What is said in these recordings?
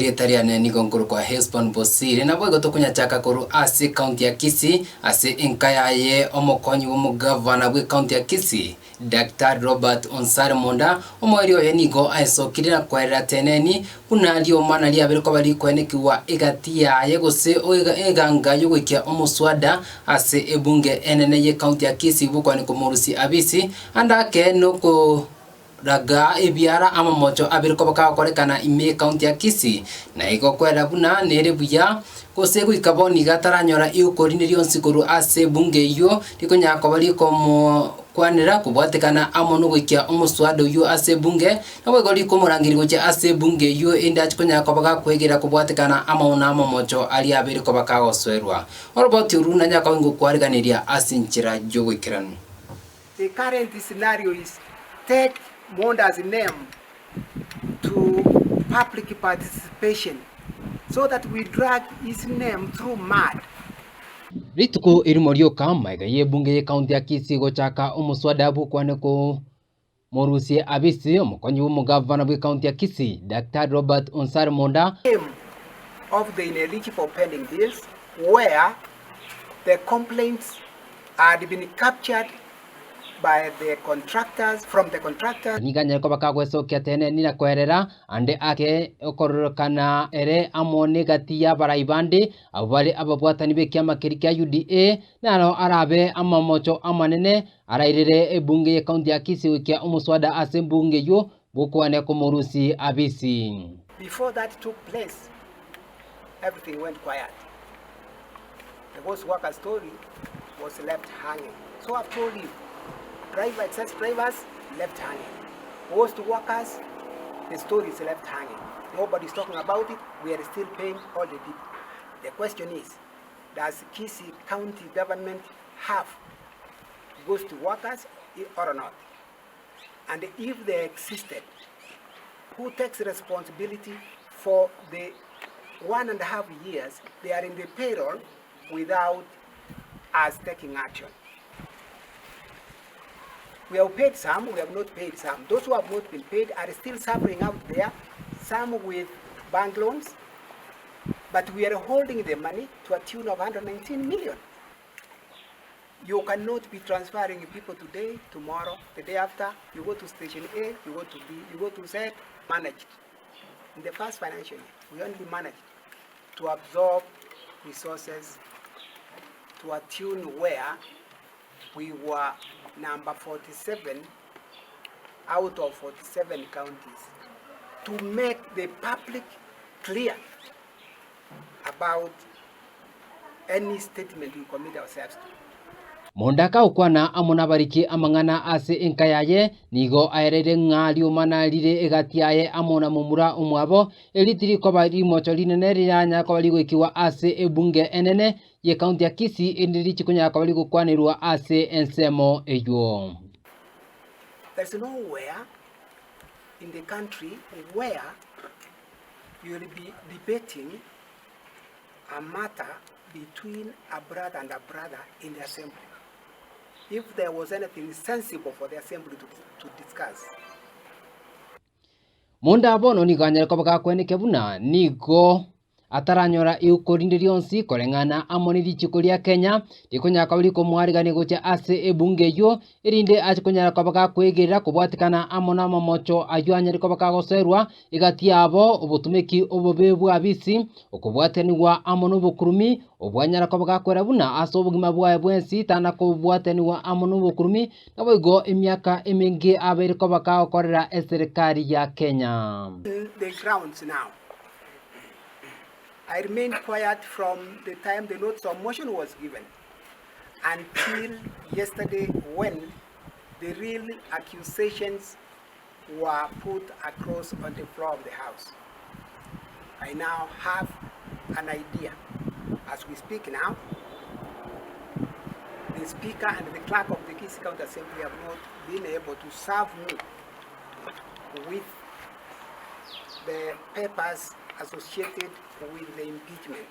Erieta riane nigo nkorokwa Hesbon Bosire, naboigo tokonyachaka korwa ase ekaunti ya Kisii, ase enka yaye omokonyi bw'omogavana bw'ekaunti ya Kisii, Daktari Robert Onsare Monda, omoerio oye nigo aesokire na koerera teneni buna riomana riabeire koba rikoenekigwa egati yaye gose eganga y'ogoikia omoswada ase ebunge enene y'ekaunti ya Kisii bw'okwania komorusia abisi ande ake noko Raga ebiara amamocho abere koba kagokorekana ime y'ekaunti ya Kisii, na igo kwerera buna nere buya, gose goika bono iga taranyora iuko rinde rionsi korwa ase ebunge eyio rikonyara koba rikomokwanera kobwatekana amo nogoikia omoswada oyio ase ebunge, naboigo rikomorangeria gochia ase ebunge eyio ende ache konyara koba gakwegera kobwatekana amo namamocho aria abere koba kagosoerwa. Oroboti oru nanyare koba ingokwariganeria ase enchera y'oboikeranu. The current scenario is take Monda's name to public participation so that we drag his name through mud. Rituko erimo rioka magega y'ebunge y'ecounty ya Kisii gochaka omoswada bw'okwane komorusia abisi omokonyi bw'omogavana bw'ecounty ya Kisii Daktari Robert Onsare Monda, Name of the ineligible pending bills where the complaints had been captured by the contractors, from the contractors. Nigo anyare koba kagwesokia teneni na koerera ande ake okororokana ere amo negati y'abarai bande, abwo bare ababwatani b'ekiama keria kia UDA, naro arabe amamocho amanene arairere ebunge y'ecounty ya Kisii goikia omoswada ase ebunge eyio bw'okwania komorusia abisi. Before that took place, everything went quiet. The ghost worker story was left hanging. So I've told you, driver, excess drivers left hanging. Ghost workers, the story is left hanging. Nobody's talking about it. We are still paying all the people. The question is, does Kisii County government have ghost workers or not? And if they existed, who takes responsibility for the 1.5 years they are in the payroll without us taking action? We have paid some, we have not paid some. Those who have not been paid are still suffering out there, some with bank loans, but we are holding the money to a tune of 119 million. You cannot be transferring people today, tomorrow, the day after. You go to station A, you go to B, you go to Z, managed. In the first financial year, we only managed to absorb resources to a tune where we were number 47 out of 47 counties to make the public clear about any statement we commit ourselves to. Monda akagokwana amo nabariki amang'ana ase enka yaye, nigo aereire ng'a riomana rire egati yaye amo na momura omwabo, eri tirikoba rimocho rinene riranyare koba rigoikigwa ase ebunge enene y'ecounty ya Kisii, erinde richi konyara koba rigokwanerwa ase ensemo eyio. There's nowhere in the country where you will be debating a matter between a brother and a brother in the assembly. If there was anything sensible for the assembly to, to discuss. Monda bono nigo anyare koba gakweneke buna nigo ataranyora iuko rinde rionsi koreng'ana amo ne richiko ria Kenya rikonyara koba rikomoarigania gochia ase ebunge eyio erinde ache konyara koba gakwegerera kobwatikana amo namamocho ayio anyare koba kagosoerwa egati yabo obotumeki obobe bw'abisi, okobwatanigwa amo nobokurumi, obwanyara koba gakwera buna ase obogima bwaye bwensi tana kobwatanigwa amo nobokurumi, naboigo emiaka emenge abeire koba kagokorera eserekari ya Kenya. The grounds now. I remained quiet from the time the notice of motion was given until yesterday when the real accusations were put across on the floor of the house. I now have an idea. As we speak now, the speaker and the clerk of the Kisii County Assembly have not been able to serve me with the papers associated with the impeachment.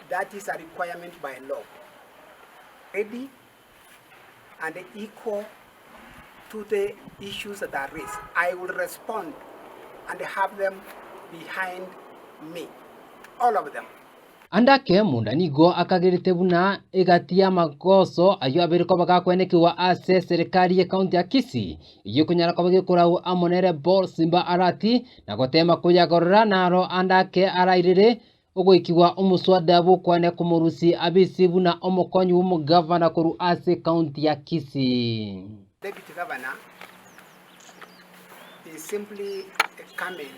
That is a requirement by law. Ready and equal to the issues that are raised. I will respond and have them behind me, all of them. Ande ake Munda nigo akagerete buna egati y'amagoso ayio abeire koba gakwenekigwa ase eserekari y'ecounty ya Kisii, eyio ekonyara koba gekorau amo nere Paul Simba Arati na gotema koyagorora naro ande ake arairere ogoikigwa omoswada bw'okwane komorusia abisi buna omokonyi bw'omogavana korwa ase ecounty ya Kisii. Deputy Governor is simply coming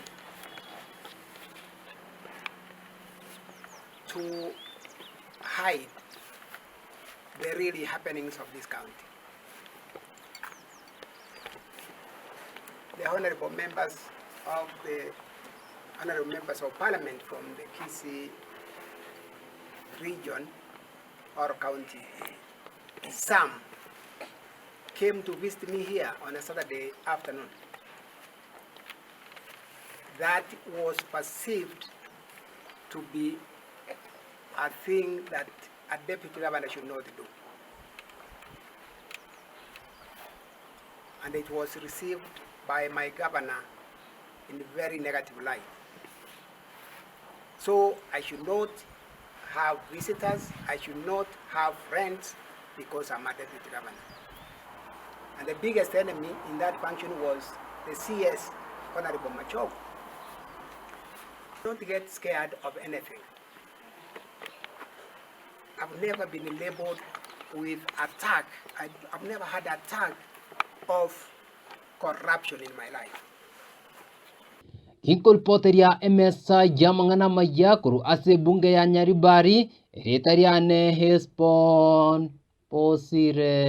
to hide the really happenings of this county. The honorable members of the honorable members of parliament from the Kisii region or county, some came to visit me here on a Saturday afternoon. That was perceived to be a thing that a deputy governor should not do. And it was received by my governor in very negative light. So I should not have visitors, I should not have friends because I'm a deputy governor. And the biggest enemy in that function was the CS, Honorable Machogu. Don't get scared of anything. I've never been labeled with attack. I've never had attack of corruption in my life. Ginkoripoteria emesa y'amang'ana amaya korwa ase ebunge ya Nyaribari, erieta riane Hesbon Bosire.